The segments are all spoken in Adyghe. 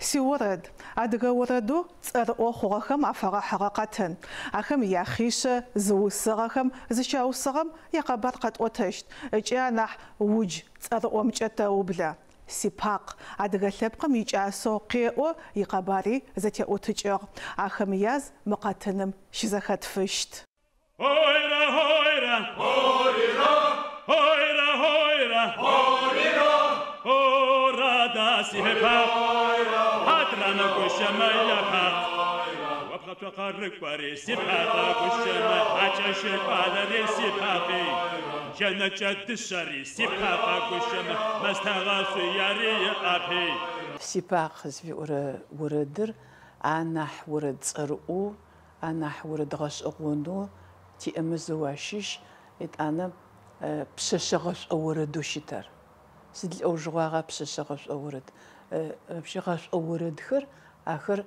Сиорэд, адыгэ орэдэу цӏэрыӏо хъугъэхэм афэгъэхьыгъэ къэтын. Ахэм яхъишъэ зыусыгъэхэм, зыщаусыгъэм якъэбар къэтӏотэщт ыкӏи анахь удж цӏэрыӏомкӏэ тэублэ. Си Пакъ, адыгэ лъэпкъым икӏасэу къеӏо, икъэбари зэтеӏотыкӏыгъ. Ахэм яз мы къэтыным щызэхэтфыщт. Ойра, ойра, Орира, ойра, ойра, орира, Орада си Пакъ, ойра, Хьатрамэ гущэмэ я Пакъ. ойра, О пхъэцо къэрыкӏори си Пакъэ гущэмэ, хьакӏэщы кӏуалэри си Пакъи, джэнэкӏэ дышъэри си Пакъэ гущэмэ, мэстэ гъэшъуяри ыӏапи. Си Пакъ зыфиӏорэ орэдыр анахь орэд цӏэрыӏоу, анахь орэд гъэшӏэгъонэу тиӏэмэ зэу ащыщ, етӏанэ пшъэшъэ гъэшӏо орэдэу щыт ар. Сыд лӏэужыгъуагъа пшъэшъэ гъэшӏо орэд? Вообще гъэшӏо орэдхэр, ахэр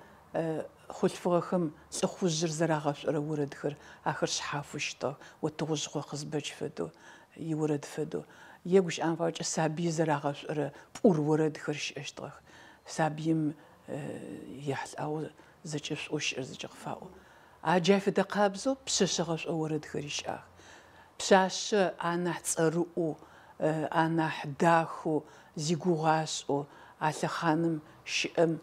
хъулъфыгъэхэм лӏыхъужъыр зэрагъэшӏорэ орэдхэр, ахэр шъхьафэу щытыгъэх, о Тыгъужъыкъо Къызбэч фэдэу, иорэд фэдэу. Е гущыӏэм паекӏэ сабый зэрагъэшӏорэ пӏур орэдхэр щыӏэщтыгъэх. Сабыим ехьылӏагъэу зэкӏэ шӏоу щыӏэр зэкӏэ къыфаӏо. А джай фэдэ къабзэу пшъэшъэ гъэшӏо орэдхэри щыӏэх. Пшъашъэ анахь цӏэрыӏоу, анахь дахэу, зигугъу ашӏэу а лъэхъаным щыӏэм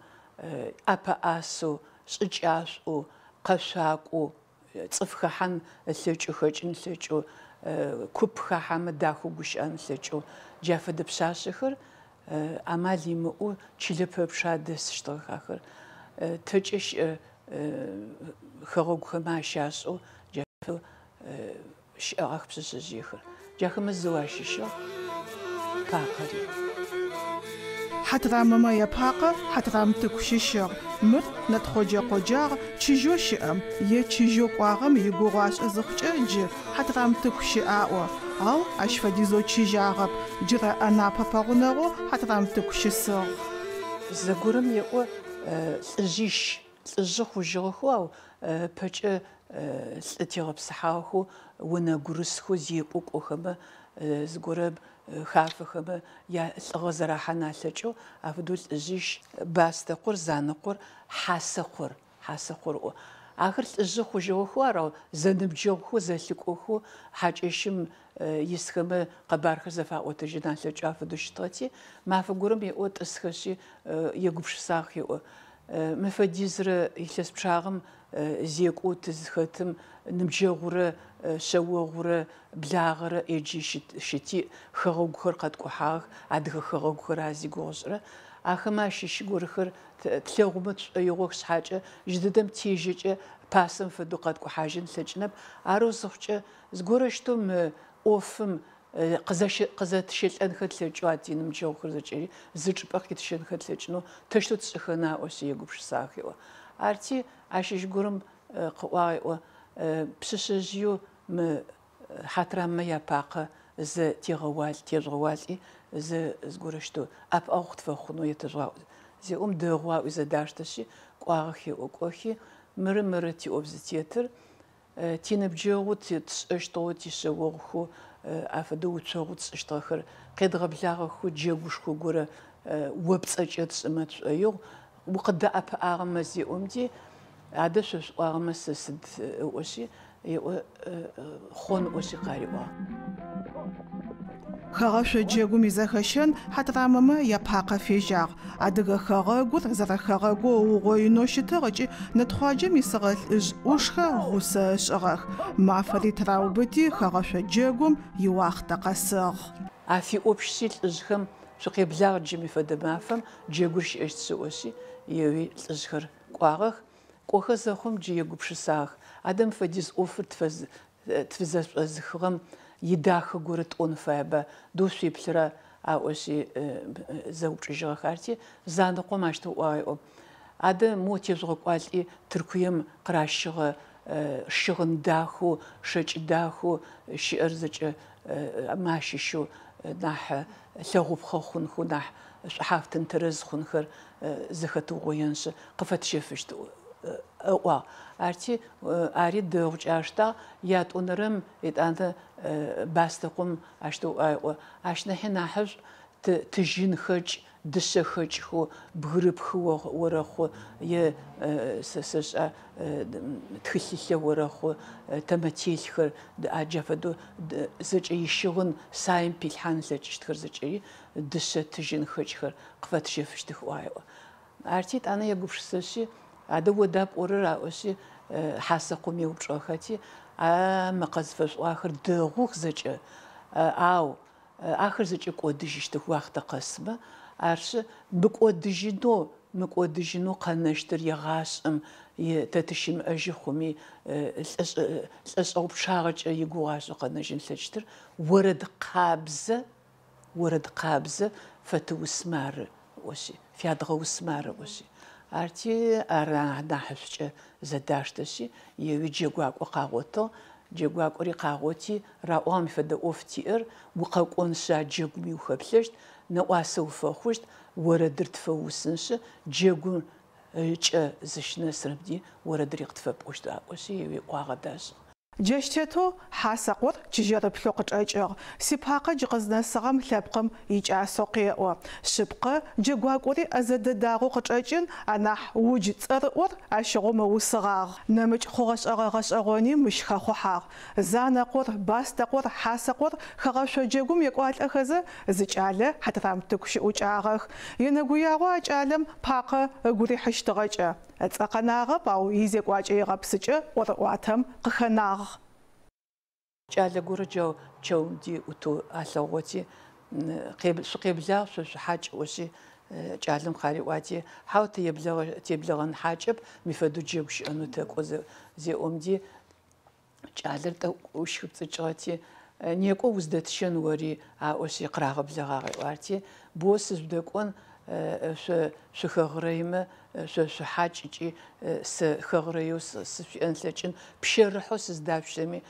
ӏэпэӏасэу, шӏыкӏашӏоу, къэшъуакӏоу, цӏыф хэхьан ылъэкӏэу, хэкӏын ылъэкӏэу, куп хахьэмэ дахэу гущыӏэн ылъэкӏэу, джа фэдэ пшъашъэхэр амал имыӏэу чылэ пэпчъ адэсыщтыгъэх ахэр. Тэкӏэ щыӏэ хэгъэгухэмэ ащашӏэу джа фэдэу щыӏэгъэх пшъэшъэжъыехэр. Джахэмэ зэу ащыщыгъ Пакъэри. Хьатрамымэ я Пакъэ Хьатрамтыку щыщыгъ. Мыр Нэтхъоджэ къоджагъ, чыжьэу щыӏэм е чыжьэу кӏуагъэм игугъу ашӏы зыхъукӏэ джы Хьатрамтыку щыӏ аӏо. Ау ащ фэдизэу чыжьагъэп, джырэ Анапэ пэгъунэгъоу Хьатрамтыку щысыгъ. Зэгорэм еӏо лӏыжъищ, лӏыжъы хъужьыгъэхэу, ау ыпэкӏэ лӏы тегъэпсыхьагъэхэу, онэгурысхэу зекӏо кӏохэмэ, зыгорэ хафэхэмэ, ялӏыгъэ зэрахьан алъэкӏэу, афэдэу лӏыжъищ, Бастэкъор, Занэкъор, Хьасэкъор, Хьасэкъор ыӏо. Ахэр лӏыжъы хъужьыгъэхэу ар, ау зэныбджэгъухэу, зэлъыкӏохэу, хьакӏэщым исхэмэ къэбархэр зэфаӏотэжьын алъэкӏэу афэдэу щытыгъэти, мафэ горэм еӏо тӏысхэшъи, егупшысагъэх еӏо. Мы фэдизрэ илъэс пчъагъэм зекӏоу тызхэтым ныбджэгъурэ шъэогъурэ благъэрэ ӏэджи щытиӏ, хэгъэгухэр къэткӏухьагъэх, адыгэ хэгъэгухэр а зигугъу ышӏырэ. Ахэмэ ащыщ горэхэр тлъэгъумэ тшӏоигъох шъхьакӏэ, джыдэдэм тежьэкӏэ пасэм фэдэу къэткӏухьажьын тлъэкӏынэп. Арэу зыхъукӏэ, зыгорэущтэу мы ӏофым Къызэтщэлӏэнхэ тлъэкӏэу а тиныбджэгъухэр зэкӏэри зы чӏыпӏэ къитщэнхэ тлъэкӏынэу тэущтэу тшӏыхэна ыӏошъ егупшысагъэх еӏо. Арти, ащыщ горэм къыӏуагъ еӏо, пшъэшъэжъыеу мы Хьатраммэ я Пакъэ зэ тегъэуалӏ, тежъугъэуалӏи, зэ зыгорэущтэу ӏэпыӏэгъу къытфэхъунэу етэжъугъаӏу зеӏом, дэгъу аӏуи зэдаштэшъи, кӏуагъэх еӏо. Кӏохи, мыры мыры тиӏоф зытетыр, Тиныбджэгъу тшӏэщтыгъэу, тишъэогъухэу афэдэу уцогъу тшӏыщтыгъэхэр къедгъэблагъэхэу джэгушхо горэ о пцӏэкӏэ тшӏымэ тшӏоигъу, укъыддэӏэпыӏагъэмэ зеӏомди, адэ шъо шъуӏуагъэмэ сэ сыд ыӏошъи, еӏо, хъон ыӏошъи къариӏуагъ. Хэгъэшъо джэгум изэхэщэн Хьатрамымэ я Пакъэ фежьагъ. Адыгэ хэгъэгур зэрэхэгъэгоу ыугъоинэу щытыгъ ыкӏи Нэтхъуаджэм исыгъэ лӏыжъ ӏушхэр гъусэ ышӏыгъэх. Мафэри тыраубыти, хэгъэшъо джэгум иуахътэ къэсыгъ. Афиӏопщи лӏыжъхэм шъукъеблагъ джы мы фэдэ мафэм джэгур щыӏэщт ыӏошъи, еуи лӏыжъхэр кӏуагъэх. Кӏохэ зэхъум джы егупшысагъэх, адэ мы фэдиз ӏофыр тфызэшӏозыхыгъэм идахэ горэ тӏон фаеба, дэу шъуеплъыра аӏошъи зэупчӏыжьыгъэх. Арти, Занэкъом ащтэу ыӏуагъ еӏо, Адэ мо тежъугъэкӏуалӏи Тыркуем къыращыгъэ щыгъын дахэу, шэкӏ дахэу щыӏэр зэкӏэ мэ ащыщэу нахь лъэгъупхъэ хъунхэу, нахь шӏухьафтын тэрэз хъунхэр зэхэтыугъоеншъы къыфэтщэфыщт ыӏуагъ. Арти, ари дэгъукӏэ аштагъ. Ятӏонэрэм етӏанэ Бастэкъом ащтэу ыӏуагъ еӏо, Ащ нахьи нахьышӏу. Тыжьынхэкӏ, дышъэхэкӏхэу бгырыпхы орэхъу е сэ сэшӏа тхылъылъэ орэхъу, тэмэтелъхэр, джа фэдэу зэкӏэ ищыгъын саем пилъхьан ылъэкӏыщтхэр зэкӏэри дышъэ тыжьынхэкӏхэр къыфэтщэфыщтых ыӏуагъ еӏо. Арти етӏанэ егупшысэшъи, адэ ода пӏорэр аӏошъи, Хьасэкъом еупчӏыгъэхэти, а мы къызфэшъуӏуагъэхэр дэгъух зэкӏэ, ау Ахэр зэкӏэ кӏодыжьыщтых уахътэ къэсмэ, арышъы, мыкӏодыжьынэу, мыкӏодыжьынэу къэнэщтыр егъашӏэм тэ тыщымыӏэжьы хъуми, лӏэшӏэгъу пчъагъэкӏэ игугъу ашӏэу къэнэжьын ылъэкӏыщтыр орэд къабзэ, орэд къабзэ фэтыусмэ ары. Ыӏошъи, фядгъэусмэ ары ыӏошъи. Арти, ар нахьышӏукӏэ зэдаштэшъи, еуи джэгуакӏо къагъотыгъ. Джэгуакӏори къагъоти, раӏуагъ мый фэдэ ӏоф тиӏэр, укъэкӏоншъы а джэгуми ухэплъэщт, нэӏуасэ уфэхъущт, орэдыр тфэуусыншъы, джэгум ыкӏэ зыщынэсырэм ди орэдыри къытфэпӏощт аӏошъи, еуи ӏуагъэ дашӏыгъ. Джащ тетэу Хьасэкъор чыжьэрыплъэу къычӏэкӏыгъ. Си Пакъэ джы къызнэсыгъэм лъэпкъым икӏасэу къеӏо. Шъыпкъэ, джэгуакӏори ӏэзэ дэдагъэу къычӏэкӏын, анахь удж цӏэрыӏор ащыгъум ыусыгъагъ. Нэмыкӏ хъугъэ-шӏэгъэ гъэшӏэгъони мыщ хэхъухьагъ. Занэкъор, Бастэкъор, Хьасэкъор хэгъэшъо джэгум екӏуалӏэхэзэ, зы кӏалэ Хьатрамтыку щыӏукӏагъэх. Енэгуягъо а кӏалэм Пакъэ ыгу рихьыщтыгъэкӏэ. Ыцӏэ къэнагъэп, ау изекӏуакӏэ-игъэпсыкӏэ ӏорыӏуатэм къыхэнагъ. Кӏалэ горэ джау чэум ди ӏутэу алъэгъугъэти, шъукъеблагъ, шъо шъухьакӏ ыӏошъи, кӏалэм къариӏуати, хьау, теблэгъэн хьакӏэп, мый фэдэу джэгу щыӏэнэу тэкӏо зеӏом ди, Кӏалэр тӏэкӏу щхыпцӏыкӏыгъэти, некӏо уздэтщэн ори аӏошъи къырагъэблэгъагъ еӏо. Арти, боу сыжъудэкӏон, шъо шъухэгъырэймэ, шъо шъухьакӏ ыкӏи сэ хэгъырэеу сышъуиӏэн лъэкӏын, пщэрыхьэу сыздашъущэми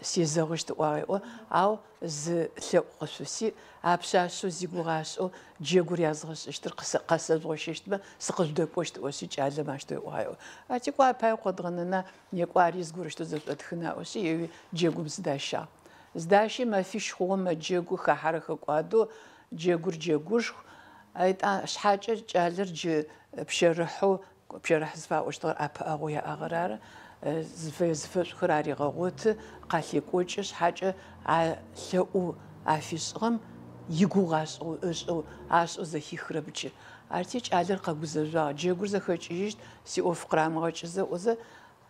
сезэгъыщт ыӏуагъ еӏо. Ау зы лъэӏу къышъусиӏ, а пшъашъэу зигугъу ашӏэу джэгур язгъэшӏыщтыр къэсэжъугъэщэщтмэ, сыкъыжъудэкӏощт ыӏошъи кӏалэм ащтэу ыӏуагъ еӏо. Арти, кӏо ар пае къодгъэнэна, Некӏо ари зыгорэущтэу зэшӏотхын аӏошъи, еуи джэгум зыдащагъ. Зыдащи мэфищ хъугъэу мэджэгу, хахьэрэ хэкӏуадэу, джэгур джэгушху. Шъхьакӏэ кӏалэр джы пщэрыхьэу, пщэрыхь зыфаӏощтыгъэр ӏэпыӏэгъоу яӏагъэр ары, зыфэе-зыфэшӏухэр арегъэгъоты, къалъекӏокӏы, шъхьакӏэ а лъэӏоу афишӏыгъэм игугъу ашӏэу, ышӏэу, ашӏэу зэхихрэп джы. Арти кӏалэр къэгузэжъуагъ, джэгур зэхэкӏыжьыщт, сиӏоф къырамыгъэкӏызэ ыӏозэ,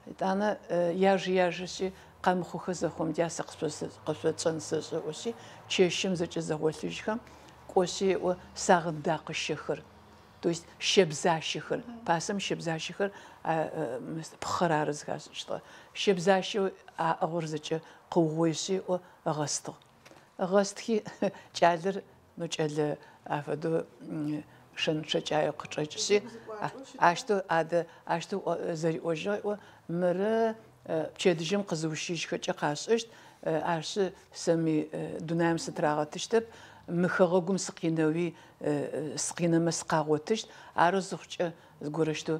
Етӏанэ яжи-яжэшъи, къэмыхъухэ зэхъум ди а сэ къышъотшӏэн сэшӏэ ыӏошъи, чэщым зэкӏэ зэгъолъыжьхэм, кӏошъи еӏо, сагъындакъыщэхэр, то есть щэбзащэхэр, пасэм щэбзащэхэр пхъэр ары зыхашӏыкӏыщтыгъэр, щэбзащэу аӏыгъыр зэкӏэ къыугъоишъи еӏо, ыгъэстыгъ. Ыгъэстхи, кӏалэр Ну кӏэлэ афэдэу шэнычъэкӏаеу къычӏэкӏышъи, ащтэу адэ, ащтэу зэриӏожьыгъ, еӏо, мыры пчэдыжьым къызыущыжьхэкӏэ къашӏэщт, арышъы сэ мы дунаим сытырагъэтыщтэп, мы хэгъэгум сыкъинэуи сыкъинэмэ сыкъагъотыщт, арэу зыхъукӏэ зыгорэущтэу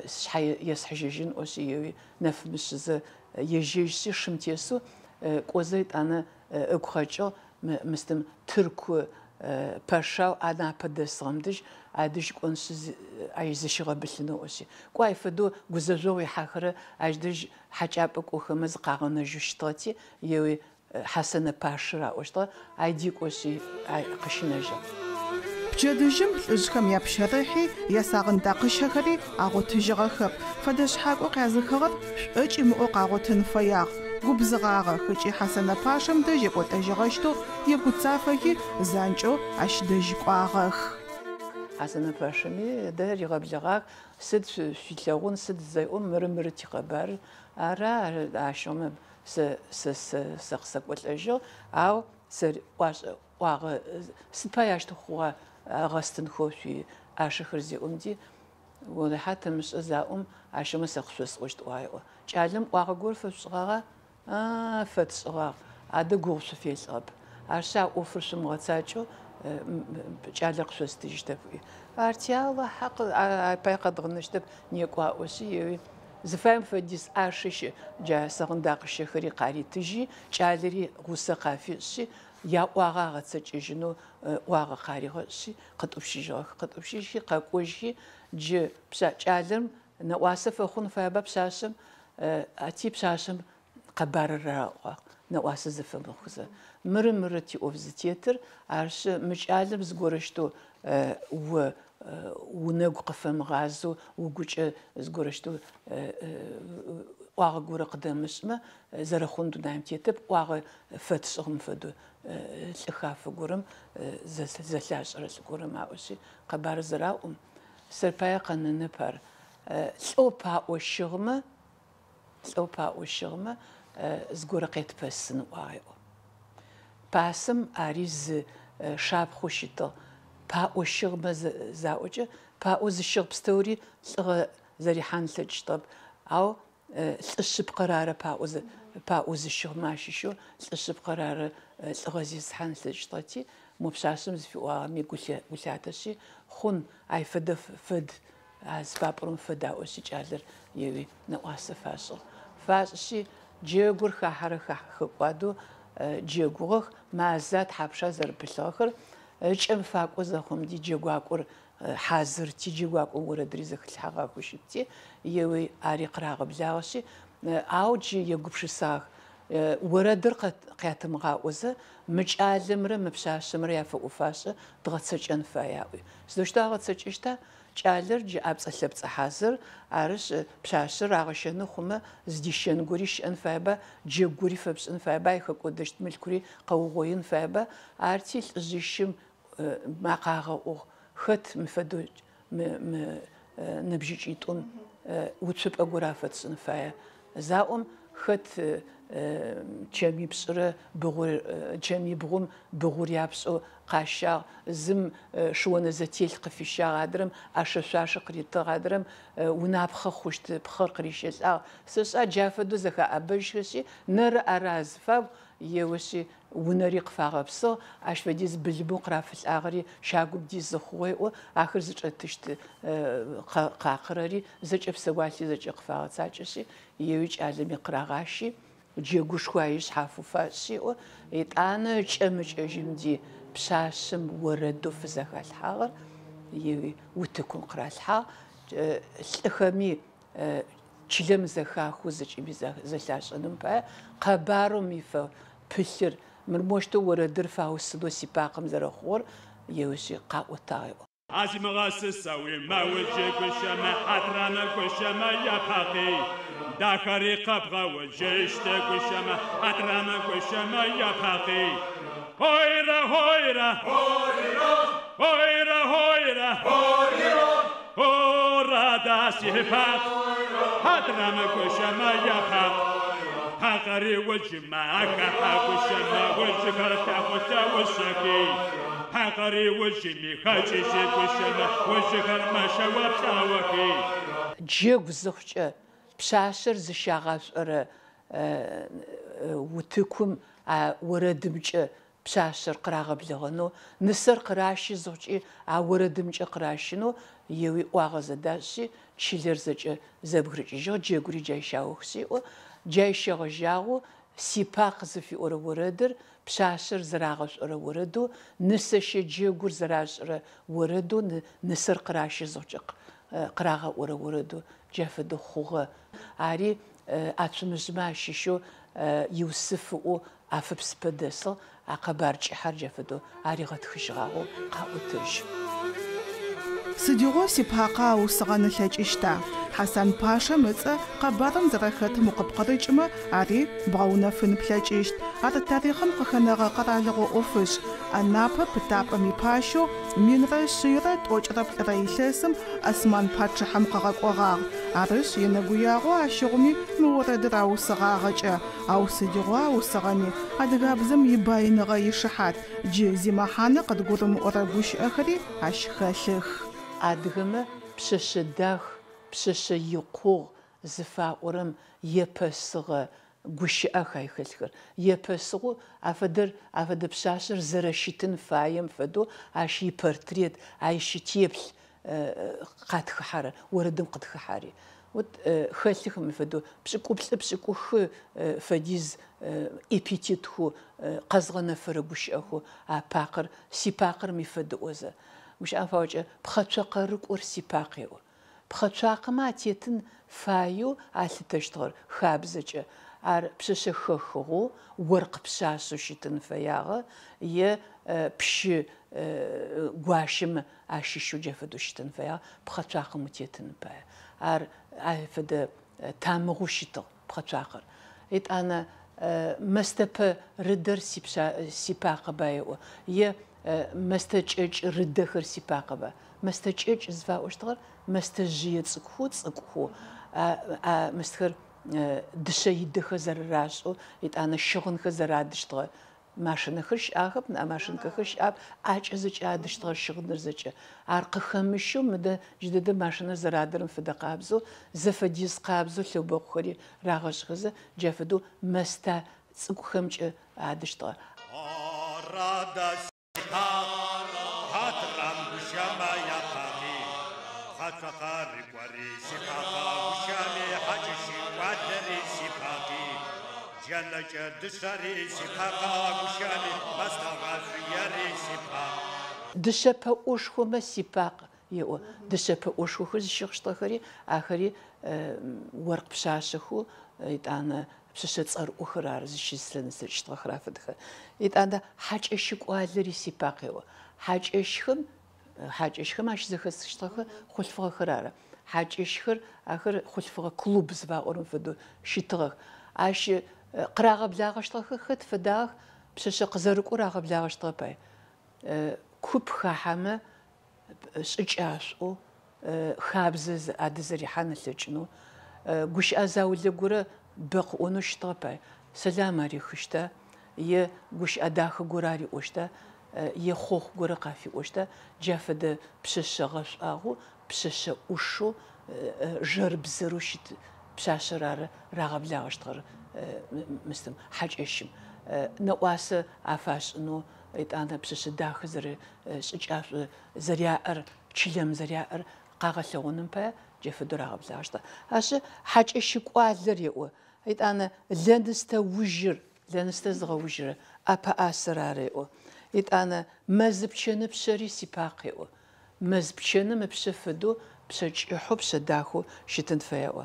сшъхьэ есхьыжьэжьын ыӏошъи, еуи нэфмышъызэ ежьэжьшъи шым тесэу кӏозэ етӏанэ ыгу къэкӏыгъ, Мыстым тырку пэшау Анапэ дэсыгъэм дэжь, адэжь кӏоншъы ащ зыщигъэбылъынэу ыӏошъи. Кӏо ай фэдэу гузэжъогъу ихьахэрэ ащ дэжь хьакӏапӏэ кӏохэмэ зыкъагъэнэжьэу щытыгъэти, еуи Хьасэнэ пашэр аӏощтыгъэ, ай ди кӏошъи ай къыщынэжьыгъ. Пчэдыжьым лӏыжъхэм япщэрыхьи, ясагъындакъыщэхэри агъотыжьыгъэхэп. Фэдэ шъхьакӏо къязыхыгъэр шӏокӏ имыӏэу къагъотын фэягъ. Губзыгъагъэх ыкӏи Хьасэнэ пашэм дэжь екӏолӏэжьыгъэщтэу егуцафэхи, занкӏэу ащ дэжь кӏуагъэх. Хьасэнэ пашэми дэ ригъэблэгъах, сыд шъуилъэгъун, сыд зеӏом, мыры мыры тикъэбар ара, ащыгъум сэ сэ сэ къысэкӏолӏэжьыгъ, ау сэ ӏуашӏэ ӏуагъэ, сыд пай ащтэу хъугъа ыгъэстынхэу шъуи ӏашэхэр зеӏомди, Олахьэ тымышӏэ заӏом, ащыгъум сэ къышъосӏощт ыӏуагъ еӏо. Кӏалэм ӏуагъэ горэ фэшъушӏыгъагъа? А-а, фэтшӏыгъагъ. Адэ гугъу шъуфелӏыгъэп. Арышъ, а ӏофыр шъумыгъэцакӏэу кӏалэр къышъостыжьыщтэп, ыӏуи. Арти, Алахьэ, ай пай къэдгъэнэщтэп, некӏо аӏошъи, еуи, зыфаем фэдиз ӏашэ щы, джа сэгъындакъыщэхэри къаритыжьи, кӏалэри гъусэ къафишӏи. Яӏуагъэ агъэцэкӏэжьынэу ӏуагъэ къаригъэшӏи, къытӏупщыжьыгъэх. Къытӏупщыжьхи, къэкӏожьхи, джы пшъа кӏалэм нэӏуасэ фэхъун фаеба пшъашъэм, ати пшъашъэм къэбарыр раӏуагъ, нэӏуасэ зэфэмыхъузэ. Мыры, мыры тиӏоф зытетыр, арышъы, мы кӏалэм зыгорэщтэу о унэгу къыфэмыгъазэу, угукӏэ зыгорэщтэу ӏуагъэ горэ къыдэмышӏмэ, зэрэхъун дунаим тетэп, ӏуагъэ фэтшӏыгъэм фэдэу лӏы хафэ горэм, зэлъашӏэрэ лӏы горэм аӏошъи, къэбар зэраӏом, сэр пае къэнэнэп ар. Лӏэу паӏо щыгъмэ, лӏэу паӏо щыгъмэ, зыгорэ къетпэсын ыӏуагъ еӏо. Пасэм ари зы шапхъэу щытыгъ. Паӏо щыгъмэ заӏокӏэ, паӏо зыщыгъ пстэури лӏыгъэ зэрихьан ылъэкӏыщтыгъэп. Ау лӏы шъыпкъэр ары паӏо паӏо зыщыгъмэ ащыщэу лӏы шъыпкъэр ары лӏыгъэ зезыхьан ылъэкӏыщтыгъэти, мо пшъашъэм зыфиӏуагъэми гу лъатэшъи, хъун, ай фэдэ фэд, а зыфапӏорэм фэд аӏошъи, кӏалэр еуи нэӏуасэ фашӏыгъ. Фашӏышъи, джэгур хахьэрэ хэкӏуадэу джэгугъэх, маза тхьапша зэрэпылъыгъэхэр, ыкӏэм факӏо зэхъум ди джэгуакӏор хьазырти, джэгуакӏом орэдри зэхилъхьэгъахэу щытти, еуи ари къырагъэблагъэшъи, ау джы егупшысагъэх, орэдыр къятымыгъаӏозэ, мы кӏалэмрэ мы пшъашъэмрэ яфэӏо-фашӏэ дгъэцэкӏэн фае аӏуи. Сыдэущтэу агъэцэкӏэщта? Кӏалэр джы ӏэпцӏэ-лъэпцӏэ хьазыр, арышъ, пшъашъэр рагъэщэнэу хъумэ, зыдищэн гори щыӏэн фаеба, джэгу гори фэпшӏын фаеба, ихэкӏодэщт мылъкури къэугъоин фаеба. Арти лӏыжъищым макъэ агъэӏугъ, хэт мы фэдэу мы мы ныбжьыкӏитӏум уцупӏэ горэ афэтшӏын фае. Заӏом хэт чэмипшӏырэ быгъур чэмибгъум быгъур япшӏэу къащагъ, зым шыонэзэтелъ къыфищагъ, адрэм ӏэшэ-шъуашэ къыритыгъ, адрэм унапхъэ хъущт пхъэр къырищэлӏагъ. Сэшӏа джа фэдэу зэхаӏэбэжьхэшъи, нэрэ ӏэрэ азыфагу еошъи, унэри къыфагъэпсыгъ, ащ фэдиз былымэу къырафылӏагъэри щагум дизы хъугъэ еӏо, ахэр зычӏэтыщт къакъырэри зэкӏэ псэуалъи зэкӏэ къыфагъэцакӏэшъи, еуи кӏалэми къырагъащи, джэгушхо аи шъхьафэу фашӏи еӏо, етӏанэ ыкӏэм ыкӏэжьым ди пшъашъэм орэдэу фызэхалъхьагъэр еуи утыкум къыралъхьагъ, лӏыхэми чылэм зэхахэу зэкӏэми зэлъашӏэным пае къэбарэу мифэ пылъыр, мыр мощтэу орэдыр фаусынэу си Пакъэм зэрэхъугъэр еушъи къаӏотагъ еӏо. А зимыгъэсысэуи мэуджы гущэмэ, Хьатрамэ гущэмэ я Пакъи, дахэри къэбгъэуджыщты гущэмэ, Хьатрамэ гущэмэ я Пакъи. Хойрэ, хойрэ, хойрэ, хойрэ, Орада си Пакъ, Хьатрамэ гущэмэ я Пакъ. Пакъэри уджымэ ахэхьэ гущэмэ, уджыхэр лъэхъу-лъэушъэхи. Пакъэри уджыми хэкӏыжьы гущэмэ, уджыхэр мэщэо пкӏаохи. Джэгу зыхъукӏэ пшъашъэр зыщагъашӏорэ утыкум а орэдымкӏэ пшъашъэр къырагъэблэгъэнэу, нысэр къыращы зыхъукӏи а орэдымкӏэ къыращынэу еуи ӏуагъэ зэдашӏи, чылэр зэкӏэ зэбгырыкӏыжьыгъ, джэгури джай щаухышъ еӏо. Джай щегъэжьагъэу Си Пакъ зыфиӏорэ орэдыр пшъашъэр зэрагъэшӏорэ орэдэу, нысэщэ джэгур зэрашӏырэ орэдэу, нысэр къыращы зыхъукӏэ къырагъэӏорэ орэдэу джа фэдэу хъугъэ. Ари Ацумыжъмэ ащыщэу Юсыф ыӏоу Афыпсыпэ дэсыгъ, а къэбар кӏыхьэр джа фэдэу аригъэтхыжьыгъагъэу къаӏотэжьы. Сыдигъо Си Пакъэ аусыгъэн ылъэкӏыщта? Хьасан-пашэм ыцӏэ къэбарым зэрэхэтым укъыпкъырыкӏымэ, ари бгъэунэфын плъэкӏыщт. Ар тарихъым къыхэнэгъэ къэралыгъо ӏофышӏ. Анапэ пытапӏэм ипащэу 1142 илъэсым Осман пачъыхьэм къыгъэкӏогъагъ. Арышъ, енэгуягъо ащыгъуми мы орэдыр аусыгъагъэкӏэ. Ау сыдигъо аусыгъэми, адыгабзэм ибаиныгъэ ишыхьат, джы зимэхьанэ къыдгурымыӏорэ гущыӏэхэри ащ хэлъых. Адыгэмэ пшъэшъэ дах, пшъэшъэ икъугъ зыфаӏорэм епэсыгъэ гущыӏэх ай хэлъхэр. Епэсыгъэу афэдэр, афэдэ пшъашъэр зэрэщытын фаем фэдэу ащ ипортрет, ай щытеплъ къатхыхьэрэ, орэдым къытхыхьэри. Вот хэлъых мы фэдэу пшӏыкӏуплӏы, пшӏыкӏухы фэдиз эпитетхэу, къэзгъэнэфэрэ гущыӏэхэу а пакъэр, си пакъэр ми фэд ыӏозэ. Гущыӏэм паекӏэ, пхъэцокъэрыкӏор си пакъ еӏо. Пхъэцуакъэмэ атетын фаеу алъытэщтыгъэр хабзэкӏэ, ар пшъэшъэ хэхыгъэу, оркъ пшъашъэу щытын фэягъэ е пщы гуащэмэ ащыщэу джа фэдэу щытын фэягъ, пхъэцуакъэм утетыным пае. Ар ай фэдэ тамыгъэу щытыгъ пхъэцуакъэр. Етӏанэ мэстэпэ рыдэр си пакъэба еӏо, е мэстэ кӏэкӏ рыдэхэр си пакъэба. Мэстэ кӏэкӏ зыфаӏощтыгъэр мэстэжъые цӏыкӏухэу, цӏыкӏухэу, а мэстхэр дышъэ идэхэр зэрэрашӏэу, етӏанэ щыгъынхэр зэрадыщтыгъэ машинэхэр щыӏахэп, ныӏа машинкэхэр щыӏап, ӏакӏэ зэкӏэ адыщтыгъэ щыгъыныр зэкӏэ. Ар къыхэмыщэу мыдэ джыдэдэм машинэр зэрадырэм фэдэ къабзэу, зэфэдиз къабзэу лъэубэкъухэри рагъэшӏхэзэ, джа фэдэу мэстэ цӏыкӏухэмкӏэ адыщтыгъэ. Хьатырам гущэмэ япакъи, пхъэцокъэрыкӏори си пакъэ гущэми, хьакӏэщы кӏуалэри си пакъи, джэнэкӏэ дышъэри си пакъэ гущэми, мэстэгъэшъуери си пакъ. Дышъэ пэӏошхомэ си пакъ еӏо. Дышъэ пэӏошхохэр зыщыгъыщтыгъэхэри ахэри оркъ пшъашъэхэу етӏанэ пшъэшъэ цӏэрыӏохэр ары зыщызылъэн ылъэкӏыщтыгъэхэр афэдэхэр. Етӏанэ хьакӏэщы кӏуалэри си пакъ еӏо. Хьакӏэщхэм, хьакӏэщхэм ащызэхэсыщтыгъэхэр хъулъфыгъэхэр ары. Хьакӏэщхэр ахэр хъулъфыгъэ клуб зыфаӏорэм фэдэу щытыгъэх. Ащ къырагъэблагъэщтыгъэхэр хэт фэдагъэх, пшъэшъэ къызэрыкӏоу рагъэблагъэщтыгъэп ай. Куп хахьэмэ шӏыкӏашӏоу, хабзэ адызэрихьан ылъэкӏынэу, гущыӏэ заулэ горэ бэ къыӏонэу щытыгъэп ай. Сэлам арихыщта, е гущыӏэ дахэ горэ ариӏощта, е хъохъу горэ къафиӏощта, джа фэдэ пшъэшъэ гъэшӏуагъэу, пшъэшъэ ӏушэу, жэрбзэрэу щыт пшъашъэр ары рагъэблагъэщтыгъэр мыстым, хьакӏэщым. Нэӏуасэ афашӏынэу, етӏанэ пшъэшъэ дахэ зэрэ шӏыкӏашӏо зэряӏэр, чылэм зэряӏэр къагъэлъэгъоным пае джа фэдэу рагъэблагъэщтыгъэ. Ащы хьакӏэщы кӏуалэр еӏо. Етӏанэ лэныстэ ужыр, лэныстэ зыгъэужьырэ ӏэпэӏасэр ары еӏо. Етӏанэ мэзы пчэныпшъэри си пакъ еӏо. Мэз пчэным ыпшъэ фэдэу пшъэ кӏыхьэу, пшъэ дахэу щытын фае еӏо.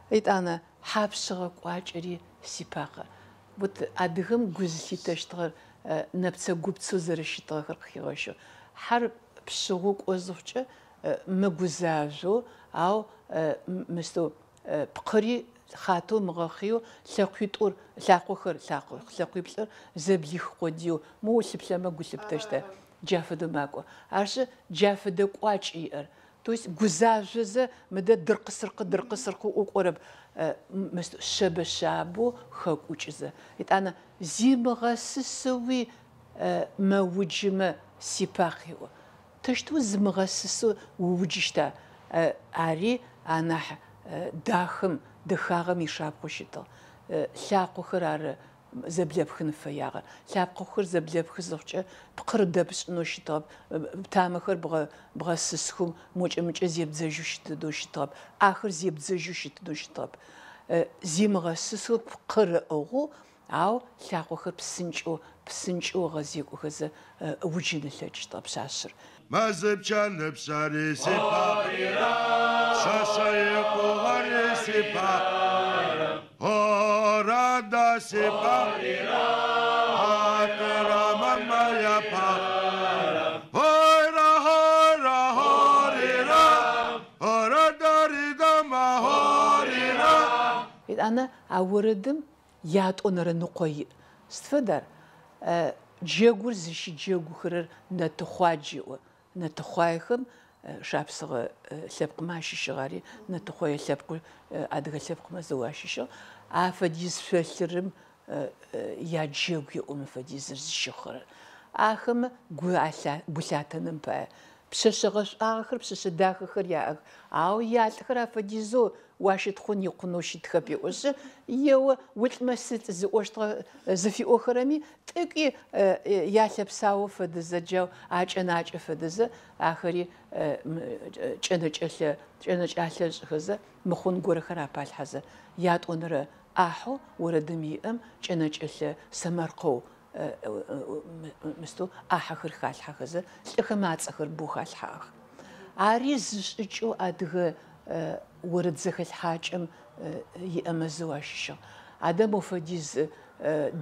Етӏанэ хьапшъыгъэ кӏуакӏэри си пакъэ. Вот адыгэм гу зылъитэщтыгъэр нэпцэ-гупцэу зэрэщытыгъэхэр къыхигъэщыгъ. Хьэр пшъыгъэу кӏо зыхъукӏэ мыгузажъоу, ау мыстэу пкъыри хъатэу мыгъэхъыеу, лъэкъуитӏур, лъакъохэр, лъакъо, лъэкъуиплӏыр зэблих къодыеу, моу улъыплъэмэ гу лъыптэщта, джа фэдэу макӏо. Арышъы, джа фэдэ кӏуачӏ иӏэр. То есть гузажъозэ мыдэ дыркъы-сыркъы, дыркъы-сыркъы ыӏоу кӏорэп, шъэбэ-шъабэу хэкӏукӏызэ. Етӏанэ зимыгъэсысэуи мэуджымэ си пакъ еӏо. Тэущтэу зымыгъэсысэу ууджыщта? Ари анахь дахэм, дэхагъэм ишапхъэу щытыгъ. Лъакъохэр ары зэблэпхын фэягъэр. Лъакъохэр зэблэпхы зыхъукӏэ, пкъыр дэпшӏынэу щытыгъэп, тамэхэр бгъэсысхэу, мокӏэ-мыкӏэ зебдзэжьэу щытынэу щытыгъэп, ӏахэр зебдзэжьэу щытынэу щытыгъэп. Зимыгъэсысэу пкъыр ыӏыгъэу, ау лъакъохэр псынкӏэу, псынкӏэу ыгъэзекӏохэзэ ыуджын ылъэкӏыщтыгъэ пшъашъэр. Мэзы пчэныпшъэри си пакъ, пшъэшъэ икъугъэри си пакъ, Орада си пакъ, Хьатырамэмэ япакъ. Хойра, хойра, хорира, Орадаридама, хорира. Етӏанэ а орэдым ятӏонэрэ ныкъо иӏ. Сыд фэд ар? Джэгур зыщыджэгухэрэр нэтыхъуадж еӏо. Нэтыхъуаехэм шапсыгъэ лъэпкъмэ ащыщыгъ ари, нэтыхъое лъэпкъэу адыгэ лъэпкъмэ зэу ащыщыгъ. Афэдиз шъолъырым яджэгу еӏо мы фэдизыр зыщыхъырэр. Ахэмэ гу лъатэным пае. Пшъэшъэ гъэшӏуагъэхэр, пшъэшъэ дахэхэр яӏэх, ау ялӏхэр афэдизэу уащытхъун икъунэу щытхэп еӏошъы, ео, улӏмэ сылӏ зыӏощтыгъэ зыфиӏохэрэми тӏэкӏуи ялъэпсао фэдэзэ, джау акӏэнакӏэ фэдэзэ, ахэри кӏэнэкӏэлъэ, кӏэнэкӏалъэ ышӏыхэзэ, мыхъун горэхэр апалъхьэзэ, ятӏонэрэ ӏахьэу орэдым иӏэм кӏэнэкӏэлъэ сэмэркъэу мыстэу ӏахьэхэр халъхьэхэзэ, лӏыхэм ацӏэхэр бэу халъхьагъэх. Ари зы шӏыкӏэу адыгэ орэд зэхэлъхьакӏэм иӏэмэ зэу ащыщыгъ. Адэ мо фэдиз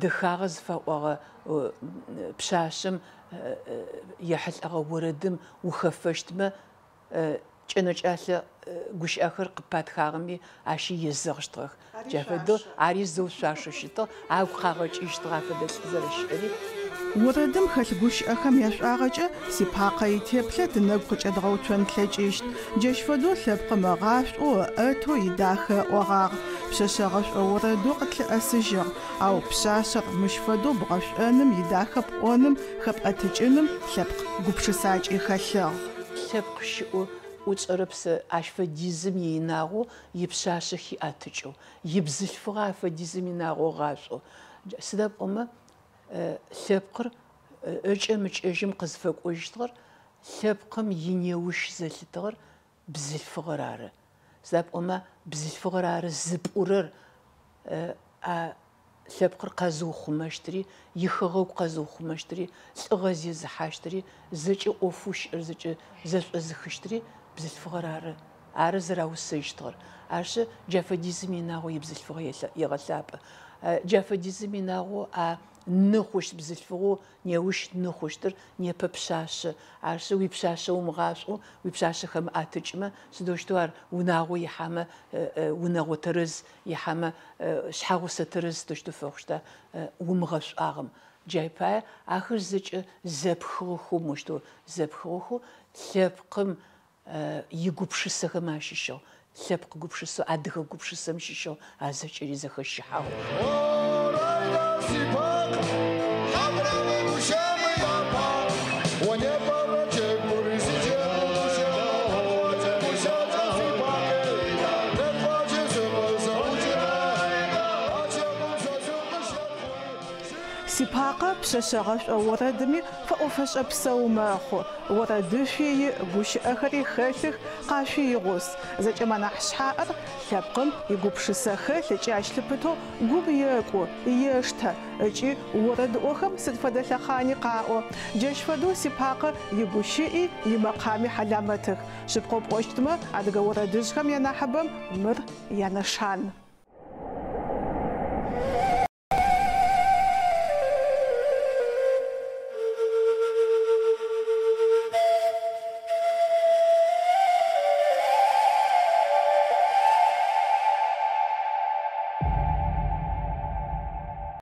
дэхагъэ зыфаӏогъэ пшъашъэм ехьылӏэгъэ орэдым ухэфэщтмэ, Кӏэнэкӏалъэ гущыӏэхэр къыпатхагъэми ащи езэгъыщтыгъэх. Джа фэдэу ари зэу шъуашэу щытыгъ, агу къагъэкӏыщтыгъ афэдэ лӏы зэрэщыӏэри. Орэдым хэлъ гущыӏэхэм яшӏуагъэкӏэ си Пакъэ итеплъэ тынэгу къыкӏэдгъэуцон тлъэкӏыщт. Джащ фэдэу лъэпкъым ыгъашӏоу, ыӏэтэу идахэ ыӏогъагъ. Пшъэшъэ гъэшӏо орэдэу къытлъыӏэсыжьыгъ. Ау пшъашъэр мыщ фэдэу бгъэшӏоным, идахэ пӏоным, хэпӏэтыкӏыным лъэпкъ гупшысакӏи хэлъыгъ. Лъэпкъ щыӏэу ӏукӏэрэп сэ ащ фэдизым иинагъэу ипшъашъэ хиӏэтыкӏэу, ибзылъфыгъэ афэдизым инагъэу ыгъашӏоу. Сыда пӏомэ лъэпкъыр ыкӏэм-ыкӏэжьым къызфэкӏожьыщтыгъэр, лъэпкъым инеущ зэлъытыгъэр бзылъфыгъэр ары. Сыда пӏомэ бзылъфыгъэр ары зыпӏурэр а Лъэпкъыр къэзыухъумэщтыри, ихэгъэгу къэзыухъумэщтыри, лӏыгъэ зезыхьащтыри, зэкӏэ ӏофэу щыӏэр зэкӏэ зэшӏозыхыщтыри бзылъфыгъэр ары. Ары зэраусэжьщтыгъэр. Арышъы, джа фэдизым инагъо ибзылъфыгъэ егъэлъапӏэ. Джа фэдизым инагъо а ны хъущт бзылъфыгъэу неущ ны хъущтыр непэ пшъашъэ. Арышъы, уипшъашъэ умыгъашӏоу, уипшъашъэ хэмыӏэтыкӏмэ, сыдэущтэу ар унагъо ихьамэ, унэгъо тэрэз ихьэмэ, шъхьэгъусэ тэрэз сыдэущтэу фэхъущта умыгъэшӏуагъэм. Джай пае ахэр зэкӏэ зэпхыгъэхэу, моущтэу зэпхыгъэхэу лъэпкъым игупшысэхэм ащыщыгъ. Лъэпкъ гупшысэу, адыгэ гупшысэм щыщыгъ а зэкӏэри зэхэщыхьагъэу. Си Пакъэ пшъэшъэ гъэшӏо орэдми фэӏо-фэшӏэ псэу мэхъу. Орэдышъуи иӏ, гущыӏэхэри хэлъых, къашъуи игъус. Зэкӏэм анахь шъхьаӏэр лъэпкъым игупшысэ хэлъ ыкӏи ащ лъыпытэу гум екӏу, ештэ ыкӏи орэдыӏохэм сыд фэдэ лъэхъани къаӏо. Джащ фэдэу Си Пакъэ игущыӏи, имэкъами хьаламэтых. Шъыпкъэу пӏощтмэ, адыгэ орэдыжъхэм янахьыбэм мыр янэшан.